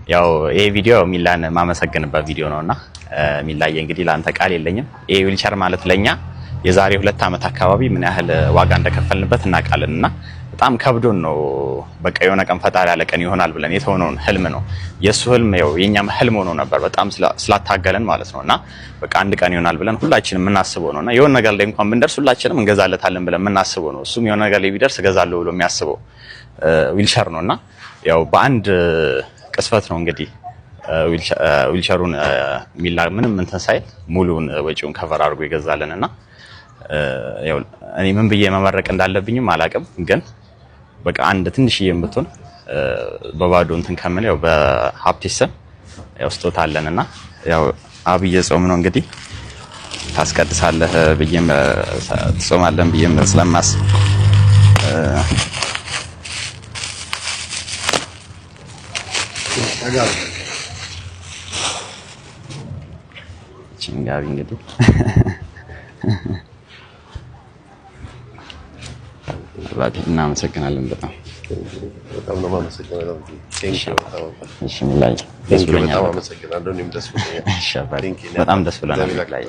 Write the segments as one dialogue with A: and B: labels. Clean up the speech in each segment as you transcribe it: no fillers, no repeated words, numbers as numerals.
A: ያው ይሄ ቪዲዮ ሚላን ማመሰግንበት ቪዲዮ ነውና ሚላዬ እንግዲህ ለአንተ ቃል የለኝም። ይሄ ዊልቸር ማለት ለኛ የዛሬ 2 ዓመት አካባቢ ምን ያህል ዋጋ እንደከፈልንበት እናውቃለን እና በጣም ከብዶን ነው። በቃ የሆነ ቀን ፈጣሪ ያለ ቀን ይሆናል ብለን የተሆነውን ህልም ነው። የእሱ ህልም ያው የኛም ህልም ሆኖ ነበር በጣም ስላታገለን ማለት ነው። እና በቃ አንድ ቀን ይሆናል ብለን ሁላችንም የምናስበው ነው እና የሆነ ነገር ላይ እንኳን ብንደርስ ሁላችንም እንገዛለታለን ብለን የምናስበው ነው። እሱም የሆነ ነገር ላይ ቢደርስ እገዛለሁ ብሎ የሚያስበው ዊልቸር ነው እና ያው በአንድ ቅስፈት ነው እንግዲህ ዊልቸሩን ሚላ ምንም እንትን ሳይል ሙሉውን ወጪውን cover አድርጎ ይገዛልን እና ያው እኔ ምን ብዬ መመረቅ እንዳለብኝም አላቅም፣ ግን በቃ አንድ ትንሽዬ ብትሆን በባዶ እንትን ከምል ያው በሀብቴ ስም ያው ስጦታ አለንና ያው አብይ ጾም ነው እንግዲህ ታስቀድሳለህ ብዬም ትጾማለህ ብዬም ስለማስብ ጋቢ እንግዲህ አባቴ እናመሰግናለን በጣም።
B: በጣም ነው የማመሰግነው።
A: እሺ ሚላይ፣ ደስ ብሎኛል።
B: በጣም አመሰግናለሁ። እኔም ደስ ብሎኛል።
A: እሺ አባቴ፣ በጣም ደስ ብሎናል። ሚላይ፣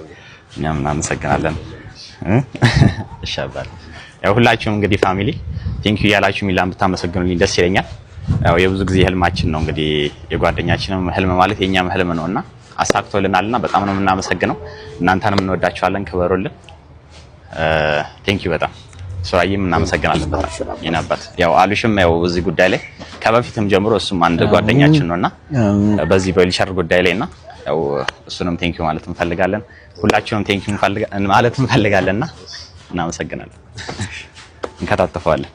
A: እኛም እናመሰግናለን። እሺ አባቴ፣ ያው ሁላችሁም እንግዲህ family thank you እያላችሁ ሚላን ብታመሰግኑልኝ ደስ ይለኛል። ያው የብዙ ጊዜ ህልማችን ነው እንግዲህ፣ የጓደኛችንም ህልም ማለት የኛም ህልም ነውና አሳክቶልናልና በጣም ነው የምናመሰግነው። እናንተንም እንወዳችኋለን፣ ክበሩልን። Thank you በጣም። ሱራዬም እናመሰግናለን በጣም የኔ አባት። ያው አሉሽም ያው በዚህ ጉዳይ ላይ ከበፊትም ጀምሮ እሱም አንድ ጓደኛችን ነውና በዚህ በዊልቸር ጉዳይ ላይና ያው እሱንም thank you ማለት እንፈልጋለን። ሁላችሁንም thank you ማለት እንፈልጋለንና እናመሰግናለን። እንከታተፈዋለን።